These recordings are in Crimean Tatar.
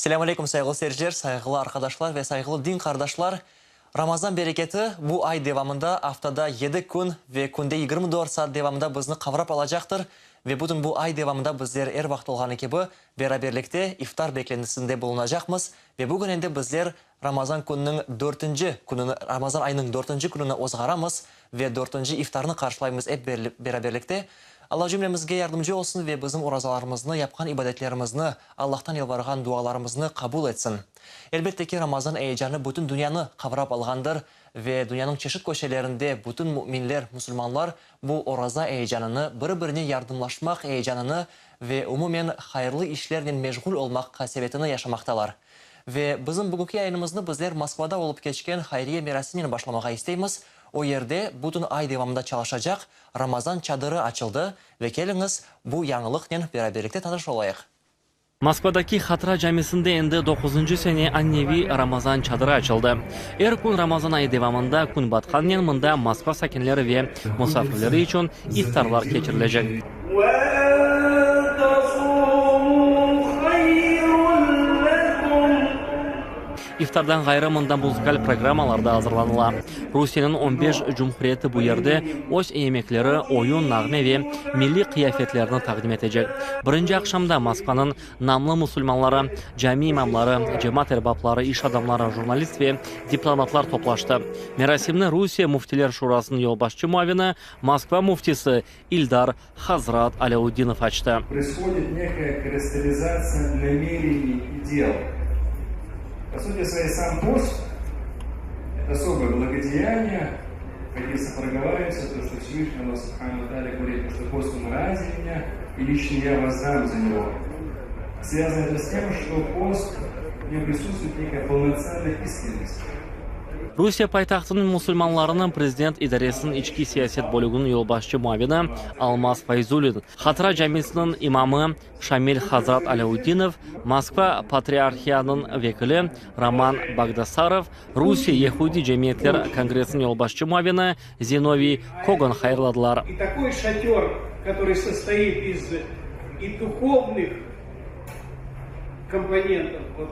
Selâm aleyküm, sayğılı seyirciler, sayğılı arqadaşlar ve sayğılı din qardaşlar! Ramazan bereketi bu ay devamında aftada yedi kün ve künde 24 saat devamında bizni qavrap alacaqtır ve bütün bu ay devamında bizler er vaqıt olğanı kibi beraberlikte iftar beklentisinde bulunacaqmız ve bugün endi bizler Ramazan kününiñ dörtünci kününi, Ramazan ayınıñ dörtünci kününi ozğaramız ve dörtünci iftarnı qarşılaymız ep beraberlikte. Alla cümlemizge yardımcı olsun ve bizim orazalarımıznı, yapqan ibadetlerimizni, Allahtan yalvarğan dualarımıznı qabul etsin. Elbette ki, Ramazan eyecanı bütün dünyanı qavrap alğandır ve dünyanıñ çeşit köşelerinde bütün müminler, musulmanlar bu oraza eyecanını, biri-birine yardımlaşmaq eyecanını ve umumen hayırlı işlernen meşğul olmaq qasevetini yaşamaqtalar. Ve bizim bugünki yayınımıznı bizler Moskvada olıp keçken hayriye merasiminen başlamağa isteymiz. O yerde bütün ay devamında çalışacaq Ramazan çadırı açıldı ve keliñiz, bu yañılıqnen beraberlikte tanış olayıq. Moskvadaki Hatıra camisinde endi doquzıncı sene anneviy Ramazan çadırı açıldı. Er kün Ramazan ayı devamında kün batqannen mında Moskva sakinleri ve musafirleri içün iftarlar keçirilecek. İftardan ğayrı mında muzıkal programmalar da azırlanıla. Rusiyeniñ on beş cumhuriyeti bu yerde öz yemekleri, oyun, nağme ve milliy qıyafetlerini taqdim etecek. Birinci aqşamda Moskvanıñ namlı musulmanları, cami imamları, cemaat erbapları, iş adamları, jurnalist ve diplomatlar toplaştı. Merasimni Rusiye Müftiler Şurasınıñ yolbaşçı muavini, Moskva müftisi İldar Hazrat Alâutdinov açtı. Происходит некая кристаллизация намерений и дел. По сути своей сам пост, это особое благодеяние, в хадисах проговаривается, то, что Всевышний Аллах Субхану ва Тааля говорит, что пост он ради меня, и лично я воздам за него. Связано это с тем, что пост, в нем присутствует некая полноценная искренность. Rusiye paytahtınıñ musulmanlarını prezident idaresiniñ içki siyaset bölüginiñ yolbaşçı muavini Almaz Fayzulin, Hatıra camisiniñ imamı Şamil Hazrat Alâutdinov, Moskva patriarhiyanıñ vekili Roman Bagdasarov, Rusiye yehudiy cemiyetler kongressiniñ yolbaşçı muavini Zinoviy Kogan hayırladılar. И такой шатер, который состоит из и духовных компонентов, вот,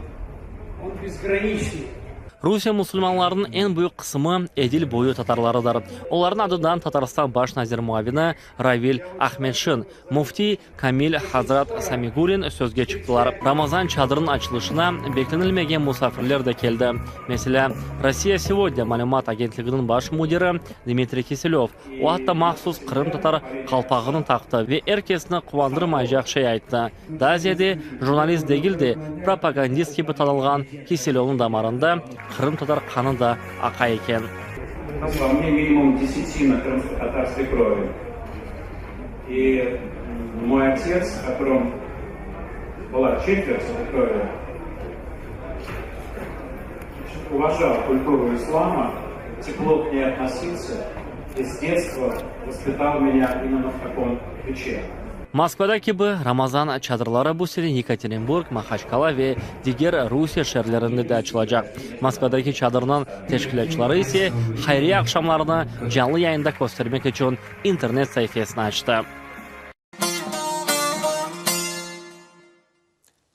он безграничный. Rusiye musulmanlarınıñ eñ büyük qısımı Edil boyu tatarlarıdır. Olarnıñ adından Tatarstan baş nazir muavini Ravil Ahmetşin, müftiy Kamil Hazrat Samigulin sözge çıqtılar. Ramazan çadırınıñ açılışına beklenilmegen musafirler de keldi. Meselâ, Rossiya segodnâ malümat agentliginiñ baş müdiri Dmitriy Kiselöv. O atta mahsus qırımtatar qalpağını taqtı ve er kesni quvandırmaycaq şey ayttı. Daa ziyade, jurnalist degil de, propagandist kibi tanılğan Kiselövniñ damarında qırımtatar qanı da aqa eken. Во мне minimum desetina krımsko-tatarskoy krovi. И moy otets, v kotorom byla çetvert krovi, uvajal kulturu islama, teplo k ney otnosilsâ i s detstva vospital menya imенно v takom klüçe. Moskvada kibi Ramazan çadırları bu sene Yekaterinburg, Mahaçkala ve diger Rusiye şeerlerinde de açılacaq. Moskvadaki çadırnıñ teşkilâtçıları ise hayriye aqşamlarını canlı yayında köstermek içün internet saifesini açtı.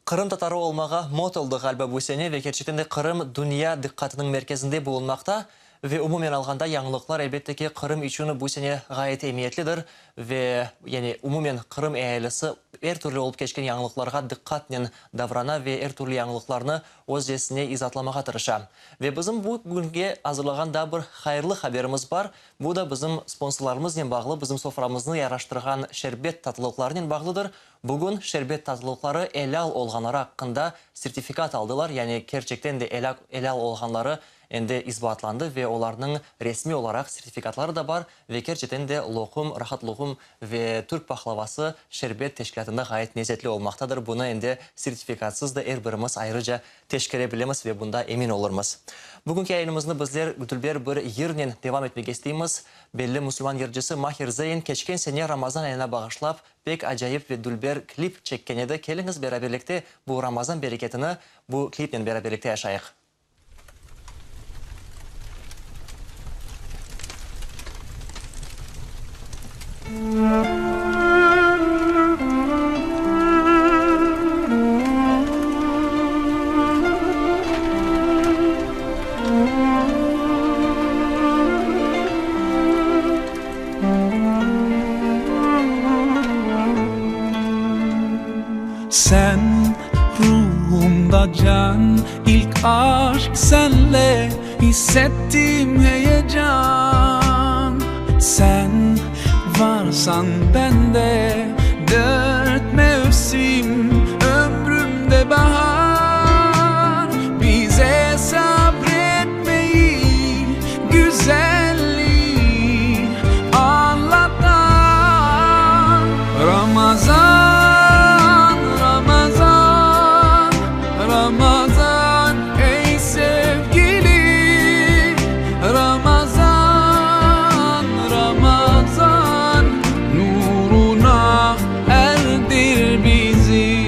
Qırım tatarı olmağa mot oldı ğaliba bu sene ve kerçekten de Qırım dünya diqqatınıñ merkezinde bulunmaqta ve umumen alğanda yañılıqlar elbette ki Qırım içün bu sene ğayet emiyetlidir ve yani umumen Qırım ealisi er türlü olıp keçken yañılıqlarğa diqqatnen davrana ve er türlü yañılıqlarnı özcesine izatlamağa tırışa. Ve bizim bu künge azırlağan daa bir hayırlı haberimiz bar, bu da bizim sponsorlarımıznen bağlı, bizim soframıznı yaraştırğan şerbet tatlılıqlarınen bağlıdır. Bugün şerbet tatlılıqları elâl olğanları aqqında sertifikat aldılar, yani kerçekten de elâl olğanları endi isbatlandı ve olarnıñ resmiy olaraq sertifikatları da bar ve kerçekten de loqum, rahat loqum ve türk pahlavası şerbet teşkilâtında ğayet lezetli olmaqtadır, bunı endi sertifikatsız da er birimiz ayrıca teşkere bilemiz ve bunda emin olurmız. Bugünki yayınımıznı bizler dülber bir yırnen devam etmege isteymiz. Belli musulman yırcısı Maher Zeyn keçken sene Ramazan ayına bağışlap Pek acayip ve dülber klip çekken edi, keliñiz beraberlikte bu Ramazan bereketini bu klipnen beraberlikte yaşayıq. aşk senle hissettim heyecan Sen varsan bende dört mevsim ömrümde bahar Bize sabretmeyi güzelliği añlatan Ramazan, Ramazan, Ramazan ey sevgili Ramazan, Ramazan nuruna erdir bizi.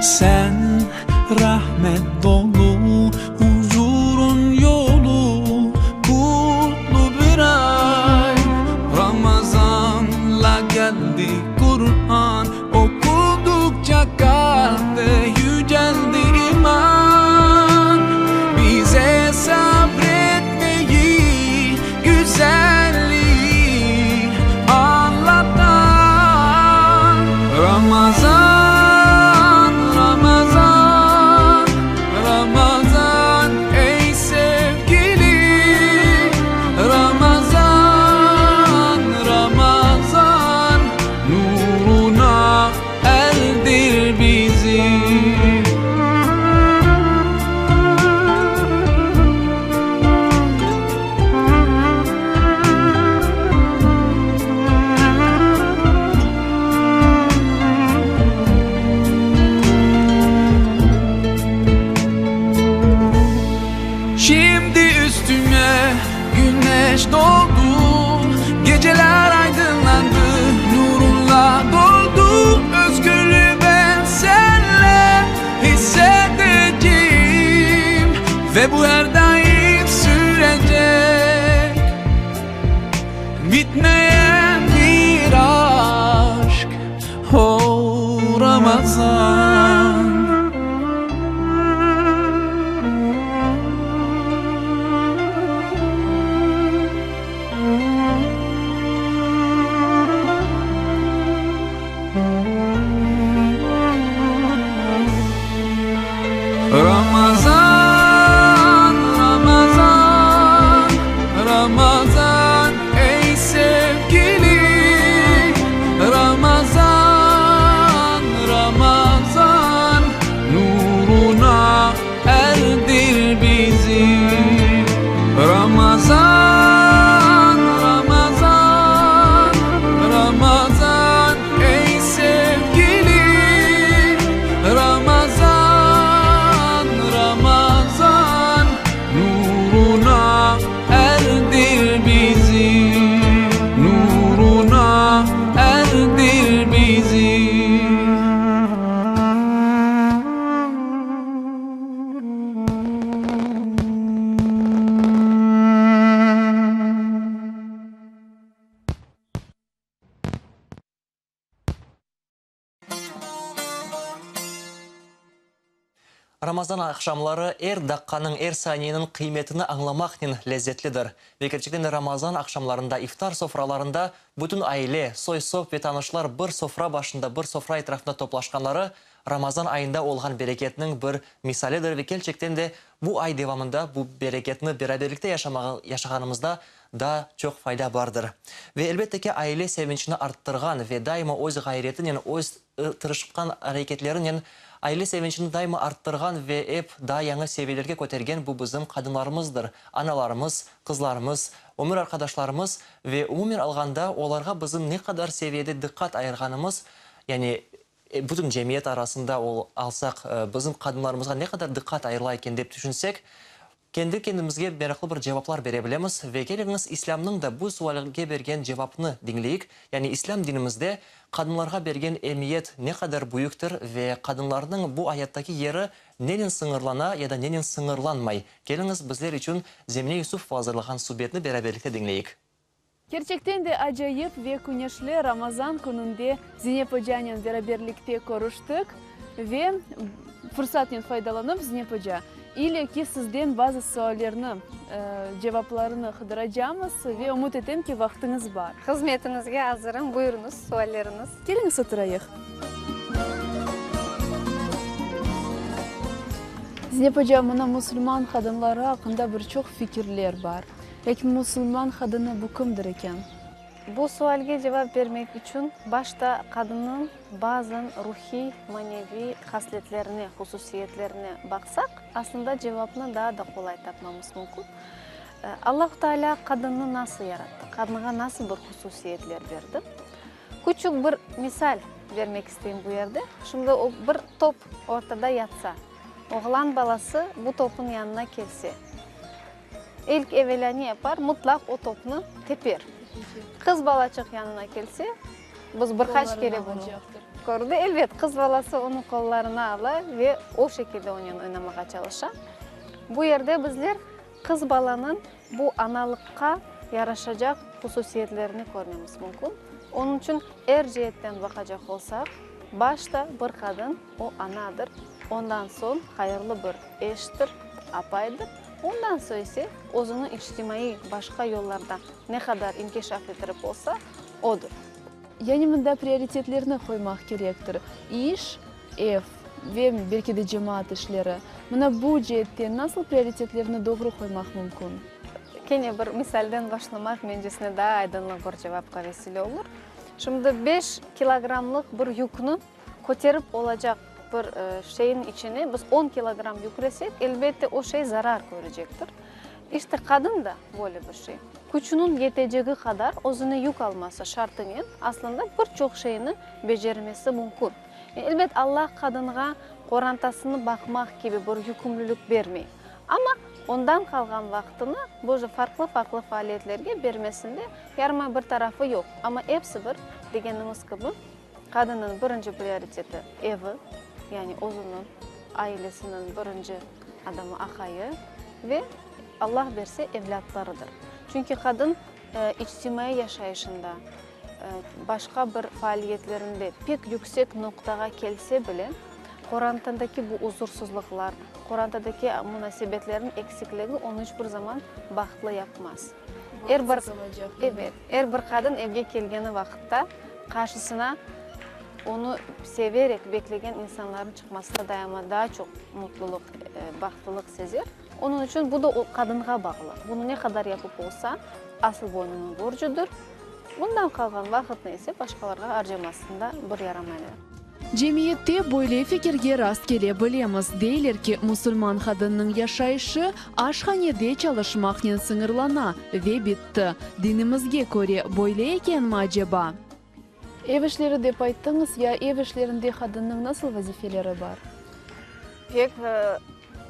Sen rahmet dolu, huzurun yolu, kutlu bir ay. Ramazanla geldi Quran, okudukça kalpte yüceldi iman. Bize sabretmeyi, güzelliği añlatan. Ramazan, Ramazan, Ramazan ey sevgili Ramazan, Ramazan nuruna erdir bizi. Şimdi üstüme güneş doğdu Geceler aydınlandı, nurunla doldu Özgürlüğü ben senle hissedeceğim Ve bu her daim sürecek Bitmeyen bir aşk Oh Ramazan. Ramazan, Ramazan, Ramazan ey sevgili Ramazan, Ramazan nuruna erdir bizi Ramazan, Ramazan, Ramazan ey sevgili Ramazan, Ramazan nuruna erdir bizi Nuruna erdir bizi. Ramazan aqşamları er daqqanıñ, er saniyeniñ qıymetini añlamaqnen lezzetlidir. Ve kerçekten de Ramazan aqşamlarında iftar sofralarında bütün aile, soy-sop ve tanışlar bir sofra başında, bir sofra etrafında toplaşqanları Ramazan ayında olğan bereketniñ bir misalidir ve kerçekten de bu ay devamında bu bereketni beraberlikte yaşağanımızda daa çoq fayda bardır. Ve elbette ki, aile sevinçini arttırğan ve daima öz ğayretinen, öz tırışqan areketlerinen aile sevinçini daima arttırğan ve ep daa yañı seviyelerge kötergen bu bizim qadınlarımızdır, analarımız, qızlarımız, ömür arqadaşlarımız ve umumen alğanda olarğa bizim ne qadar seviyede diqqat ayırğanımız, yani bütün cemiyet arasında alsaq, bizim qadınlarımızğa ne qadar diqqat ayırıla eken dep tüşünsek, Kendi kendimizge meraqlı bir cevaplar bere bilemiz ve keliñiz İslâmnıñ da bu sualge bergen cevapnı diñleyik, yani İslâm dinimizde qadınlarğa bergen emiyet ne qadar büyüktir ve qadınlarnıñ bu ayattaki yeri nenen sıñırlana ya da nenen sıñırlanmay? Keliñiz bizler içün Zemine Yusufova azırlağan subetni beraberlikte diñleyik. Kerçekten de acayip ve küneşli Ramazan kününde Zinep ocanen beraberlikte körüştik ve fırsatnen faydalanıp, Zinep oca, ile ki sizden bazı suallerni cevaplarını qıdıracamız ve ümüt etem ki, vaqtıñız bar. Hızmetiñizge azırım, buyurıñız, sualleriñiz. Keliñiz oturayıq. Zinep oca, mına musulman qadınları aqqında bir çoq fikirler bar. Lâkin musulman qadını bu kimdir eken? Bu sualge cevap bermek içün başta qadınnıñ bazan ruhiy, maneviy hasletlerine, hususiyetlerine baqsaq, aslında cevapnı daa da qolay tapmamız mümkün. Allahu Teala qadınnı nasıl yarattı? Qadınğa nasıl bir hususiyetler berdi? Küçük bir misal bermek isteyim bu yerde. Şimdi o bir top ortada yatsa, oğlan balası bu topnıñ yanına kelse, İlk evelâ ne yapar? Mıtlaq o topnı teper. Qız balaçıq yanına kelse, biz bir qaç kere bunı kördi. Elbet, qız balası onı qollarına ala ve o şekilde onen oynamağa çalışa. Bu yerde bizler qız balanıñ bu analıqqa yaraşacaq hususiyetlerini körmemiz mümkün. Onıñ içün er ceetten baqacaq olsaq, başta bir qadın o anadır, ondan soñ hayırlı bir eştir, apaydır. Ondan soñ ise özüni içtimaiy başqa yollarda ne qadar inkişaf ettirip olsa, odır. Yani mında prioritetlerni qoymaq kerektir, iş, ev ve belki de cemaat işleri. Mına bu ceetten nasıl prioritetlerni doğru qoymaq mümkün? Kene bir misalden başlamaq mencesine daa aydınlıq bir cevapqa vesile olur. Şimdi beş kilogrammlıq bir yükni Köterip olacaq bir şeyniñ içine biz on kilogramm yüklesek, elbette, o şey zarar körecektir. İşte, qadın da böyle bir şey. Küçüniñ yetecegi qadar özüne yük alması şartınen, aslında, bir çoq şeyni becermesi mümkün. Elbet, Allah qadınğa qorantasını baqmaq kibi bir yükümlülük bermey. Amma ondan qalğan vaqtını böyle farqlı-farqlı faaliyetlerge bermesinde yarımay bir tarafı yoq. Amma episi bir, degenimiz kibi, Qadınnıñ birinci prioriteti evi, yani özüniñ, ailesiniñ birinci adamı aqayı ve, Allah berse, evlâtlarıdır. Çünki qadın içtimaiy yaşayışında, başqa bir faaliyetlerinde pek yüksek noqtağa kelse bile, qorantadaki bu uzursızlıqlar, qorantadaki munasebetlerniñ eksikligi onı iç bir zaman bahtlı yapmaz. Er bir, ebet, er bir qadın evge kelgeni vaqıtta qarşısına onı severek beklegen insanlarnıñ çıqmasına daima daa çoq mutlulıq, bahtlılıq sezer. Onıñ içün bu da o qadınğa bağlı. Bunı ne qadar yapıp olsa, asıl boynunıñ borcudır. Bundan qalğan vaqıtnı ise başqalarğa arcamasında bir yaramaylar. Cemiyette böyle fikirge rast kele bilemiz, deyler ki, musulman qadınnıñ yaşayışı aşhanede çalışmaqnen sıñırlana ve bitti. Dinimizge köre böyle ekenmi aceba? Ev işleri dep ayttıñız, ya ev işlerinde qadınnıñ nasıl vazifeleri bar? Pek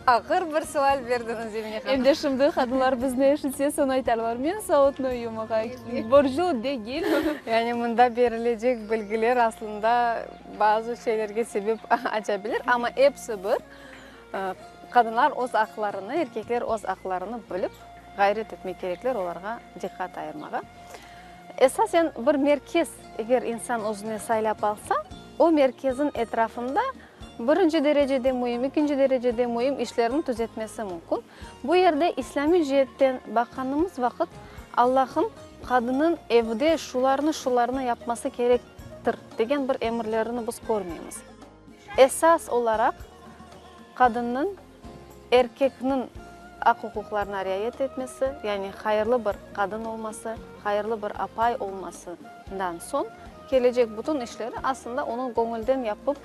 Ağır bir sual berdiñiz, Emine hanım. Em de şimdi qadınlar bizni eşitse, soñ aytarlar, men savutnı yumağa borclu degilim. Yani mında berilecek bilgiler aslında bazı şeylerge sebep aça bilir, amma episi bir, qadınlar öz aqlarını, erkekler öz aqlarını bilip, ğayret etmek kerekler olarğa diqqat ayırmağa. Esasen bir merkez eger insan özüne saylap alsa, o merkezniñ etrafında Birinci derecede müim, ikinci derecede müim işlerni tüzetmesi mümkün. Bu yerde islâmiy ceetten baqqanımız vaqıt, Allahım qadınnıñ evde şularnı, şularnı yapması kerektir degen bir emirlerini biz körmeymiz. Esas olaraq qadınnıñ erkekniñ aq-uquqlarına riayet etmesi, yani hayırlı bir qadın olması, hayırlı bir apay olmasından soñ kelecek bütün işleri aslında onıñ göñülden yapıp,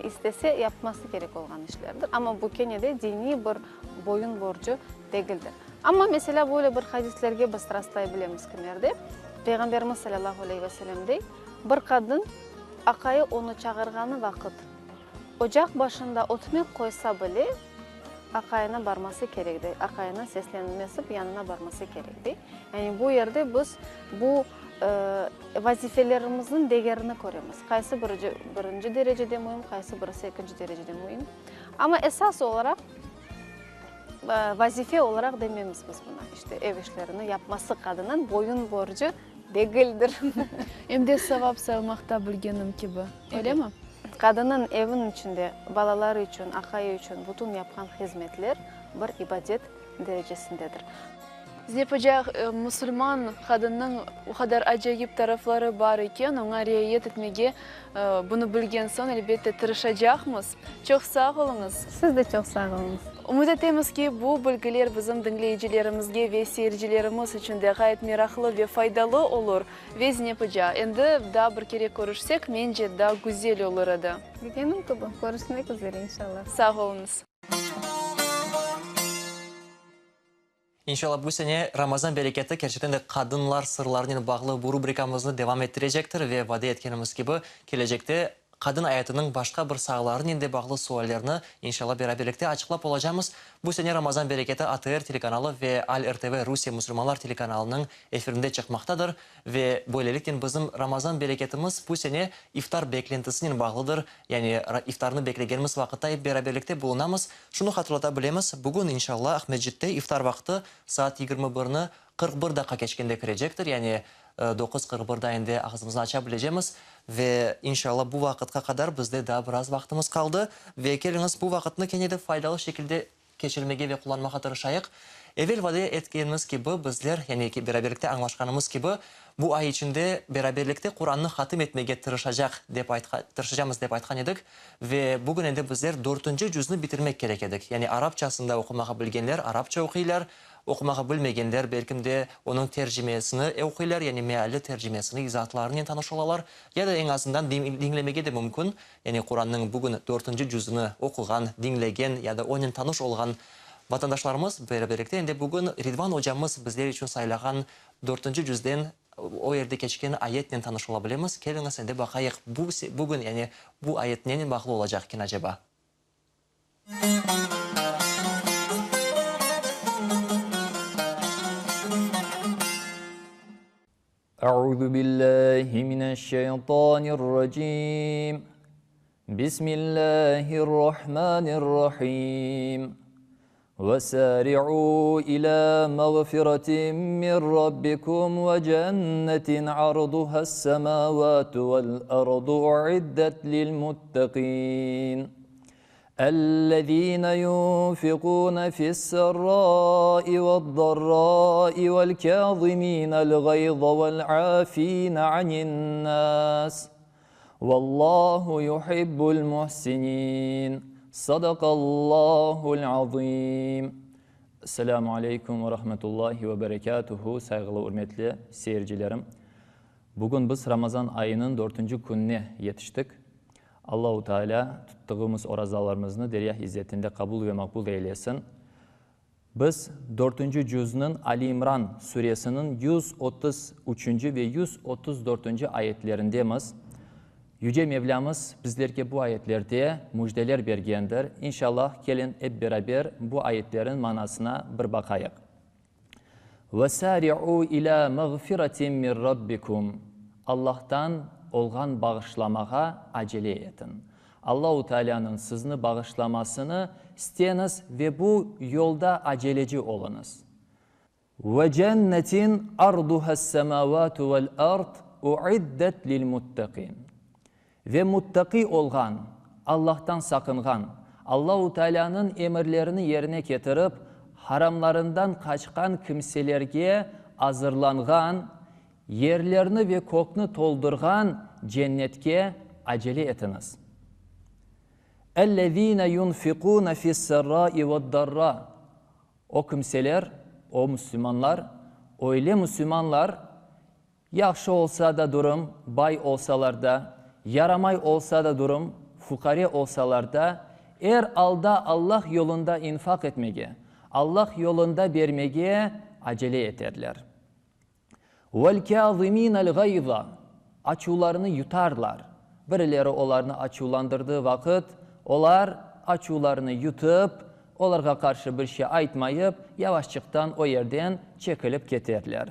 istese yapması kerek olğan işlerdir. Amma bu kene de diniy bir boyun borcu degildir. Amma, meselâ, böyle bir hadislerge biz rastlay bilemiz kimerde, Peyğamberimiz salâlâhu aleyhi ve sellem dey, Bir qadın aqayı onı çağırğanı vaqıt, Ocaq başında ötmek qoysa bile, aqayına barması kerek, dey, aqayına seslenmesip yanına barması kerek, dey. Yani bu yerde biz bu vazifelerimizniñ degerini köremiz. Qaysı biri birinci derecede müim, qaysı birisi ekinci derecede müim. Amma esas olaraq. Vazife olaraq dememiz biz buna. İşte, ev işlerini yapması qadınıñ boyun borcu degildir. Em de savap sayılmaqta bilgenim kibi, öylemi? Qadınıñ evniñ içinde balaları içün, aqayı içün bütün yapqan hizmetler bir ibadet derecesindedir. Zeynep oca, musulman qadınnıñ o qadar acayip tarafları bar eken, oña riayet etmege, bunı bilgen soñ, elbette, tırışacaqmız. Çoq sağ oluñız. Siz de çoq sağ oluñız. Ümüt etemiz ki, bu bilgiler bizim diñleyicilerimizge ve seyircilerimiz içün de ğayet meraqlı ve faydalı olur. Ve Zeynep oca, endi daa bir kere körüşsek, mence, daa güzel olur edi. Degenim kibi, körüşmek üzere, inşallah. Sağ oluñız. İnşallah, bu sene Ramazan bereketi kerçekten de qadınlar sırlarınen bağlı bu rubrikamıznı devam ettirecektir ve vade etkenimiz kibi, kelecekte qadın ayatınıñ başqa bir saalarınen de bağlı suallerni, inşallah, beraberlikte açıqlap olacamız. Bu sene Ramazan bereketi ATR telekanalı ve Al-RTV Rusiye musulmanlar telekanalınıñ efirinde çıqmaqtadır ve böyleliknen bizim Ramazan bereketimiz bu sene iftar beklentisinen bağlıdır, yani iftarnı beklegenimiz vaqıtta ep beraberlikte bulunamız. Şunı hatırlata bilemiz, bugün, inşallah, Aqmescitte iftar vaqtı saat 21-ni 41 daqqa keçkende kirecektir, yani 9:41-da endi ağzımıznı aça bilecemiz ve, inşallah, bu vaqıtqa qadar bizde daa biraz vaqtımız qaldı ve keliñiz, bu vaqıtnı kene de faydalı şekilde keçirmege ve qullanmağa tırışayıq. Evel vade etkenimiz kibi, bizler, yani beraberlikte añlaşqanımız kibi, bu ay içinde beraberlikte Qurannı hatim etmege tırışacaq dep tırışacamız dep aytqan edik. Ve bugün endi bizler dörtünci cüzni bitirmek kerek edik. Yani arapçasında oqumağa bilgenler arapça oquylar, oqumağa bilmegenler belkim de onıñ tercimesini oquylar, yani mealli tercimesini, izaatlarınen tanış olalar, ya da eñ azından diñlemege de mümkün. Yani Qurannıñ bugün dörtünci cüzüni oquğan, diñlegen ya da onen tanış olğan vatandaşlarımız beraberlikte endi bugün Ridvan ocamız bizler içün saylağan dörtünci cüzden o yerde keçken ayetnen tanış ola bilemiz. Keliñiz endi baqayıq, bu bugün yani bu ayet nenen bağlı olacaq eken aceba? Euzu billahi mineşşeytanirracim. Bismillahirrahmanirrahim. Vesari'u ila mağfiretin min rabbikum ve cennetin arduha's semavatu vel ardu uiddet lil muttaqin. Ellezîne yunfikûne fi's-serrâi ve'd-darrâi ve'l-kâzimîne'l gayza ve'l-âfîne ani'n-nâs. Vallâhu yuhibbu'l muhsinîn. Sadakallâhu'l azîm. Esselamu aleykum ve rahmetullahi ve berekâtuhu, sayğılı ürmetli seyircilerim. Bugün biz Ramazan ayınıñ dörtünci kününe yetiştik. Allahu Teala tuttığımız orazalarımıznı derya izzetinde qabul ve maqbul eylesin. Biz dörtünci cüzniñ Ali İmran suresiniñ 133-nci ve 134-nci ayetlerindemiz. Yüce Mevlâmız bizlerge bu ayetlerde müjdeler bergendir. İnşallah, keliñ ep beraber bu ayetlerin manasına bir baqayıq. Vesâri'û ilâ mağfiretin min Rabbikum, Allahtan olğan bağışlamağa acele etiñ. Allahu Tealânıñ sizni bağışlamasını isteñiz ve bu yolda aceleci oluñız. Ve cennetin arduha's-semâvâtu vel-ard uiddet lil-muttaqîn. Ve muttaqî olğan, Allahtan saqınğan, Allahu Tealânıñ emirlerini yerine ketirip, haramlarından qaçqan kimselerge azırlanğan, yerlerni ve kökni toldurğan cennetke acele etiñiz. Ellezîne yunfiqûne fi's-serrâi ve'd-darrâ. O kimseler, o müslümanlar, öyle müslümanlar, Yahşı olsa da durum, bay olsalar da, yaramay olsa da durum, fuqare olsalar da, er alda Allah yolunda infaq etmege, Allah yolunda bermege acele eterler. Vel-kâzimînel gayza, açuvlarını yutarlar. Birileri olarnı açuvlandırdığı vaqıt, olar açuvlarını yutıp, olarğa qarşı bir şey aytmayıp, yavaşçıqtan o yerden çekilip keterler.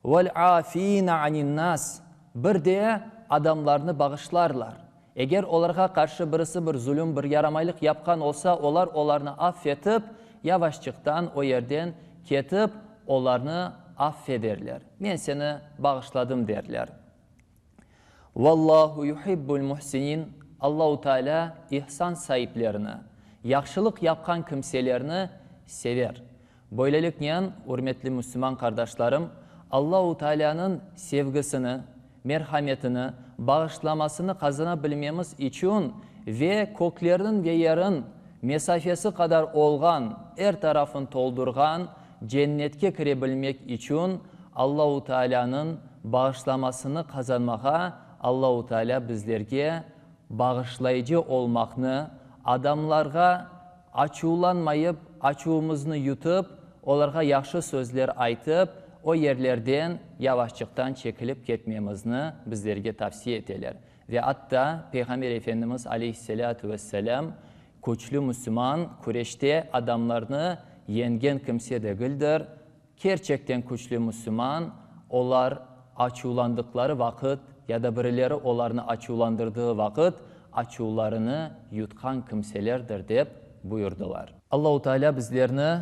Vel-âfîne ani'n-nâs, bir de adamlarnı bağışlarlar. Eger olarğa qarşı birisi bir zulüm, bir yaramaylıq yapqan olsa, olar olarnı affetip, yavaşçıqtan o yerden ketip, olarnı affederler. Men seni bağışladım derler. Vallahu yuhibbul muhsinin, Allahu Teala ihsan saiplerini, yahşılıq yapqan kimselerni sever. Böyleliknen, ürmetli müslüman qardaşlarım, Allahu Tealânıñ sevgisini, merhametini, bağışlamasını qazana bilmemiz içün ve köklerniñ ve yerin mesafesi qadar olğan, er tarafın toldurğan Cennetke kire bilmek içün Allahu Tealânıñ bağışlamasını qazanmağa Allahu Tealâ bizlerge bağışlayıcı olmaqnı, adamlarğa açuvlanmayıp, açuvımıznı yutıp, olarğa yahşı sözler aytıp, o yerlerden yavaşçıqtan çekilip ketmemizni bizlerge tavsiye eteler. Ve atta Peyğamber Efendimiz aleyhisselâtu vesselâm, Küçlü müsüman, küreşte adamlarnı yeñgen kimse degildir. Kerçekten küçlü müsüman, olar açuvlandıqları vaqıt ya da birileri olarnı açuvlandırdığı vaqıt açuvlarını yutqan kimselerdir, dep buyurdılar. Allahu Teala bizlerni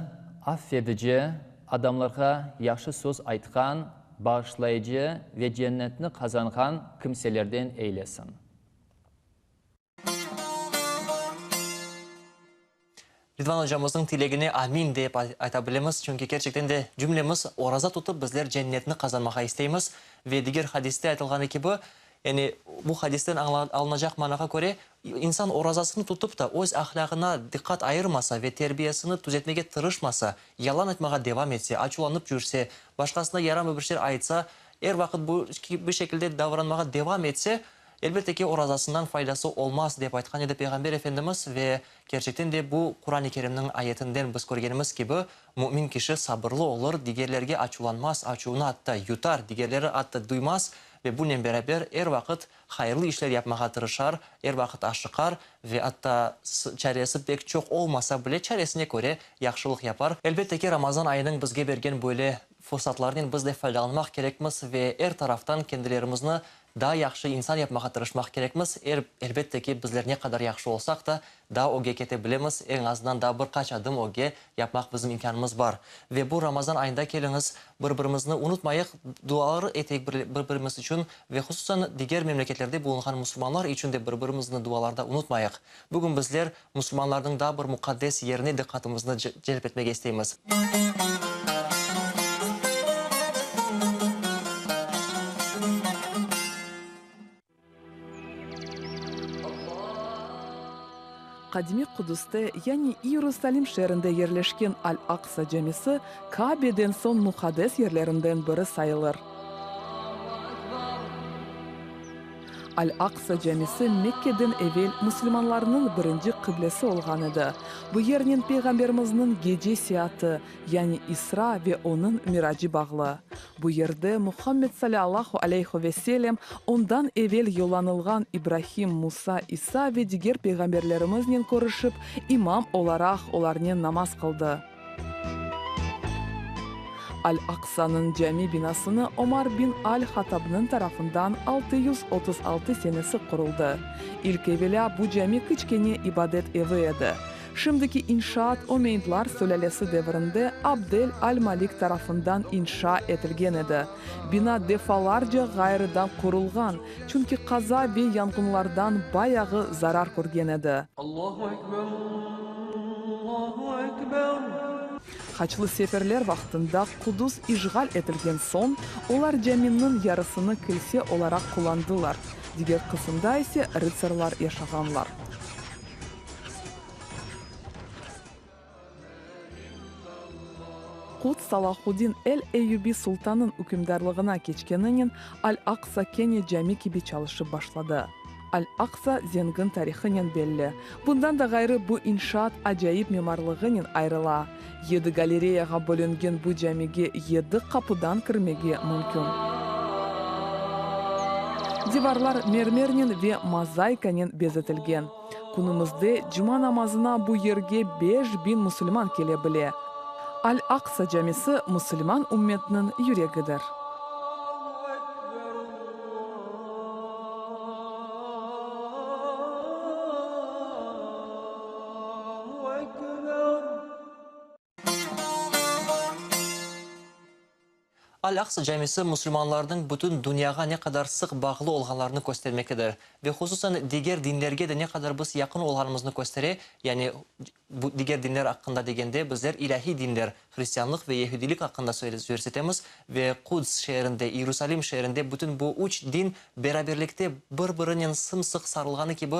affedici, adamlarğa yahşı söz aytqan, bağışlayıcı ve cennetni qazanğan kimselerden eylesin. Ridvan ocamıznıñ tilegine amin dep ayta bilemiz, çünki kerçekten de cümlemiz oraza tutıp bizler cennetni qazanmağa isteymiz ve diger hadiste aytılğanı kibi, yani bu hadisten alınacaq manağa köre, insan orazasını tutıp da öz ahlâğına diqqat ayırmasa ve terbiyesini tüzetmege tırışmasa, yalan aytmağa devam etse, açuvlanıp yürse, başqasına yaramay bir şeyler aytsa, er vaqıt bu kibi şekilde davranmağa devam etse, Elbette ki, orazasından faydası olmaz, dep aytqan edi Peyğamber Efendimiz ve kerçekten de bu Quran-ı Kerimniñ ayetinden biz körgenimiz kibi, mümin kişi sabırlı olur, digerlerge açuvlanmaz, açuvını atta yutar, digerleri atta duymaz ve bunen beraber er vaqıt hayırlı işler yapmağa tırışar, er vaqıt aşıqar ve atta çaresi pek çoq olmasa bile çaresine köre yahşılıq yapar. Elbette ki, Ramazan ayınıñ bizge bergen böyle fırsatlarınen biz de faydalanmaq kerekmiz ve er taraftan kendilerimizni Daa yahşı insan yapmağa tırışmaq kerekmiz. Er, elbette ki, bizler ne qadar yahşı olsaq da, daa ögge kete bilemiz, eñ azından daa bir qaç adım ögge yapmaq bizim imkânımız bar. Ve bu Ramazan ayında keliñiz, bir-birimizni unutmayıq, dualar eteyik bir-birimiz içün ve hususan diger memleketlerde bulunğan musulmanlar içün de bir-birimizni dualarda unutmayıq. Bugün bizler musulmanlarnıñ daa bir muqaddes yerine diqqatımıznı celp etmege isteymiz. Qadimiy Quduste, yani İyerusalim şeerinde yerleşken Al-Aqsa camisi Kaabeden soñ muqaddes yerlerinden biri sayılır. Al-Aqsa camisi Mekkeden evel musulmanlarnıñ birinci qıblesi olğan edi. Bu yernen Peyğamberimizniñ gece seyaatı, yani İsra ve onıñ Miracı bağlı. Bu yerde Muhammed salâ-Allahu aleyhi ve selem ondan evel yollanılğan İbrahim, Musa, İsa ve diger peyğamberlerimiznen körüşip, imam olaraq olarnen namaz qıldı. Al-Aqsanıñ cami binasını Omar bin al-Hattabnıñ tarafından 636 senesi quruldı. İlk evelâ bu cami kiçkene ibadet evi edi. Şimdiki inşaat Omeydlar sülâlesi devrinde Abdel al-Malik tarafından inşa etilgen edi. Bina defalarca ğayrıdan qurulğan, çünki qaza ve yanğınlardan bayağı zarar körgen edi. Haçlı seferler vaqtında Qudus işğal etilgen soñ, olar caminiñ yarısını kilse olaraq qullandılar, diger qısımda ise rıtsarlar yaşağanlar. Quds Salahuddin el-Eyyubi sultannıñ ükümdarlığına keçkeninen Al-Aqsa kene cami kibi çalışıp başladı. Al-Aqsa zengin tarihınen belli. Bundan da ğayrı bu inşaat acayip mimarlığınen ayrıla. Yedi galereyağa bölüngen bu camige yedi qapudan kirmege mümkün. Divarlar mermernen ve mozaikanen bezetilgen. Künümizde cuma namazına bu yerge 5000 musulman kele bile. Al-Aqsa camisi musulman ümmetiniñ yüregidir. Al-Aqsa camisi musulmanlarnıñ bütün dünyağa ne qadar sıq bağlı olğanlarını köstermektedir ve hususan diger dinlerge de ne qadar biz yaqın olğanımıznı köstere, yani bu diger dinler aqqında degende bizler ilâhiy dinler, hristianlıq ve yehudiylik aqqında söz etemiz ve Quds şeerinde, İyerusalim şeerinde bütün bu üç din beraberlikte bir-birinen sım-sıq sarılğanı kibi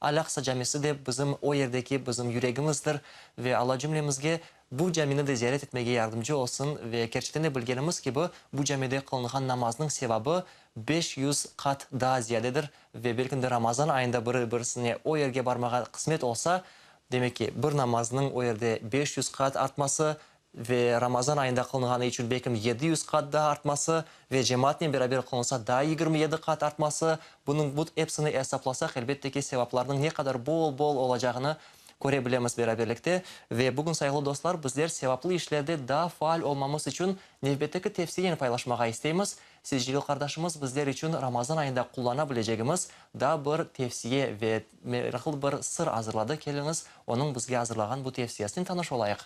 Al-Aqsa camisi de bizim o yerdeki bizim yüregimizdir ve Alla cümlemizge Bu camini de ziyaret etmege yardımcı olsun ve kerçekten de bilgenimiz kibi, bu camide qılınğan namaznıñ sevabı 500 qat daa ziyadedir ve belkim de Ramazan ayında biri birisine o yerge barmağa qısmet olsa, demek ki, bir namaznıñ o yerde 500 qat artması ve Ramazan ayında qılınğanı içün belkim 700 qat daa artması ve cemaatnen beraber qılınsa daa 27 qat artması, bunıñ bu epsini esaplasaq, elbette ki, sevaplarnıñ ne qadar bol-bol olacağını Köre bilemiz beraberlikte. Ve bugün, sayğılı dostlar, bizler sevaplı işlerde daa faal olmamız içün nevbetteki tevsiyeni paylaşmağa isteymiz. Seyitcelil qardaşımız bizler içün Ramazan ayında qullana bilecegimiz daa bir tevsiye ve meraqlı bir sır azırladı. Keliñiz, onıñ bizge azırlağan bu tevsiyesinen tanış olayıq.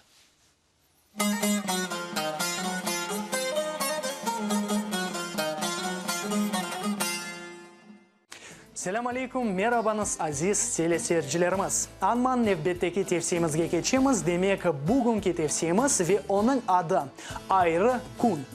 Selâm aleyküm, merabañız, aziz teleseyircilerimiz! Aman nevbetteki tevsiyemizge keçemiz, demek, bugünki tevsiyemiz ve onıñ adı, Ayrı kün.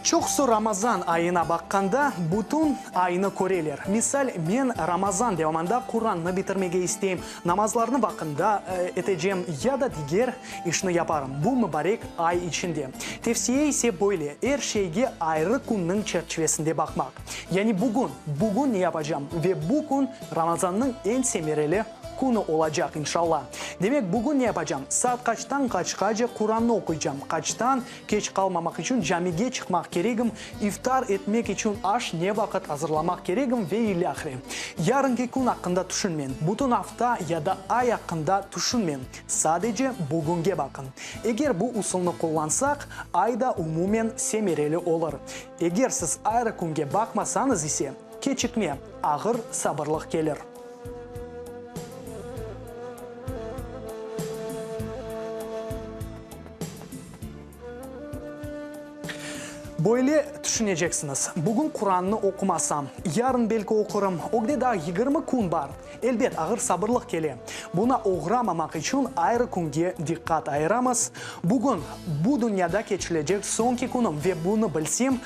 Çoqusı Ramazan ayına baqqanda, bütün aynı köreler. Misal, men Ramazan devamında Qurannı bitirmege isteyim, namazlarnı vaqtında etecem ya da diger işni yaparım bu mubarek ay içinde. Tevsiye ise böyle, er şeyge ayrı künniñ çerçivesinde baqmaq. Yani bugün, bugün ne yapacam ve bu kün Ramazannıñ eñ semereli künü olacaq, inşalla. Demek, bugün ne yapacam? Saat qaçtan qaçqace Qurannı oquycam, qaçtan keç qalmamaq içün camige çıqmaq keregim, iftar etmek içün aş ne vaqıt azırlamaq keregim ve ilâhre. Yarınki kün aqqında tüşünmeñ, bütün afta ya da ay aqqında tüşünmeñ, sadece bugünge baqıñ. Eger bu usulnı qullansaq, ay da umumen semereli olur. Eger siz ayrı künge baqmasañız ise, keçikme, ağır sabırlıq kelir. Böyle tüşüneceksiñiz, Bugün Qurannı oqumasam, yarın belki oqurım, ögde daa 20 kün bar. Elbet, ağır sabırlıq kele. Buna oğramamaq içün ayrı künge diqqat ayıramız. Bugün, bu dünyada keçilecek soñki künüm ve bunı bilsem,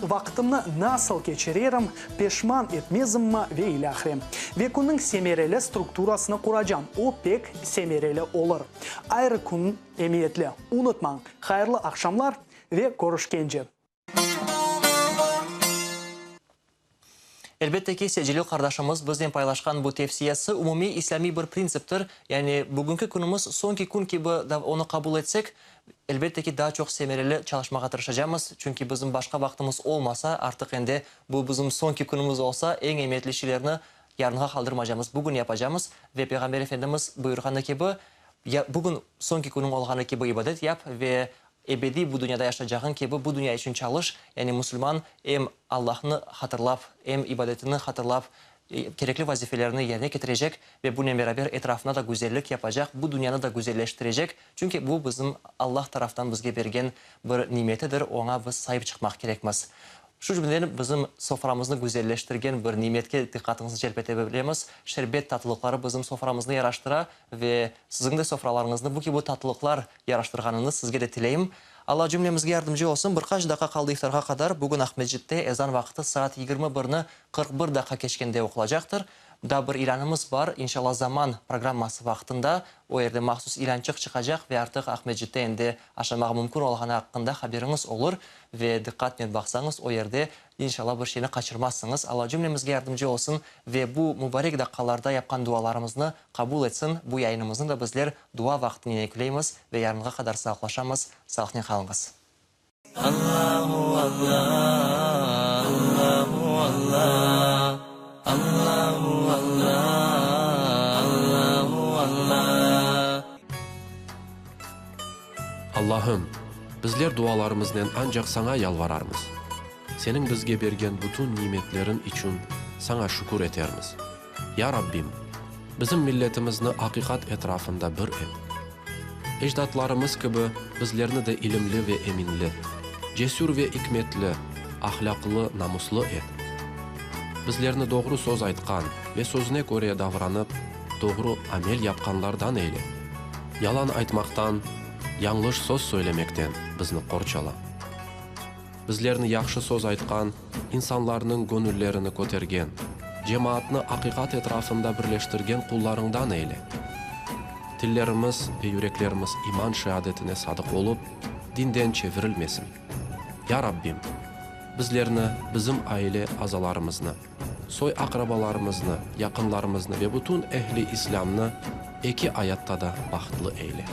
vaqtımnı nasıl keçirerim, peşman etmezimmi ve ilâhre. Ve künniñ semereli strukturasını quracam, o pek semereli olur. Ayrı kün emiyetli. Unutmañ! Hayırlı aqşamlar ve körüşkence! Elbette ki, Secelil qardaşımız biznen paylaşqan bu tevsiyesi umumiy islâmiy bir printsiptir, yani bugünki künümiz soñki kün kibi da onı qabul etsek, elbette ki, daa çoq semereli çalışmağa tırışacamız, çünki bizim başqa vaqtımız olmasa, artıq endi bu bizim soñki künümiz olsa, eñ emiyetli şeylerni yarınğa qaldırmacamız, bugün yapacamız ve Peyğamber Efendimiz buyurğanı kibi, Ya bugün soñki künüñ olğanı kibi ibadet yap ve ebediy bu dünyada yaşaycağıñ kibi bu dünya içün çalış, yani musulman em Allahnı hatırlap, em ibadetini hatırlap, kerekli vazifelerini yerine ketirecek ve bunen beraber etrafına da güzellik yapacaq, bu dünyanı da güzelleştirecek, çünki bu bizim Allah taraftan bizge bergen bir nimetidir, oña biz saip çıqmaq kerekmiz. Şu cümleden, bizim soframıznı güzelleştirgen bir nimetke diqqatıñıznı celp ete bilemiz, şerbet tatlılıqları bizim soframıznı yaraştıra ve siziñ de sofralarıñıznı bu kibi tatlılıqlar yaraştırğanını sizge de tileyim. Alla cümlemizge yardımcı olsun. Bir qaç daqqa qaldı iftarğa qadar. Bugün Aqmescitte ezan vaqtı saat 21-ni 41 daqqa keçkende oqulacaqtır. Daa bir ilânımız bar, inşalla Zaman programması vaqtında o yerde mahsus ilânçıq çıqacaq ve artıq Aqmescitte endi aşamağa mümkün olğanı aqqında haberiñiz olur ve diqqatnen baqsañız o yerde inşalla bir şeyni qaçırmazsıñız. Alla cümlemizge yardımcı olsun ve bu mubarek daqqalarda yapqan dualarımıznı qabul etsin. Bu yayınımıznı da bizler dua vaqtınen ekleymiz ve yarınğa qadar sağlıqlaşamız. Sağlıqnen qalıñız. Allahu Allah Allahu Allah Allahu Allah Allahu Allah. Allahım, bizler dualarımıznen ancaq Saña yalvararmız. Seniñ bizge bergen bütün nimetleriñ içün Saña şükür etermiz. Ya Rabbim, bizim milletimizni aqiqat etrafında bir et. Ecdatlarımız kibi bizlerni de ilimli ve eminli, cesür ve ikmetli, ahlâqlı, namuslı et. Bizlerni doğru söz aytqan ve sözüne köre davranıp, doğru amel yapqanlardan eyle. Yalan aytmaqtan, yañlış söz söylemekten bizni qorçala. Bizlerni yahşı söz aytqan, insanlarnıñ göñüllerini kötergen, cemaatnı aqiqat etrafında birleştirgen qullarıñdan eyle. Tillerimiz ve yüreklerimiz iman şeadetine sadıq olıp, dinden çevirilmesin. Ya Rabbim! Bizlerni, bizim aile azalarımıznı, soy-aqrabalarımıznı, yaqınlarımıznı ve bütün ehli İslâmnı eki ayatta da bahtlı eyle.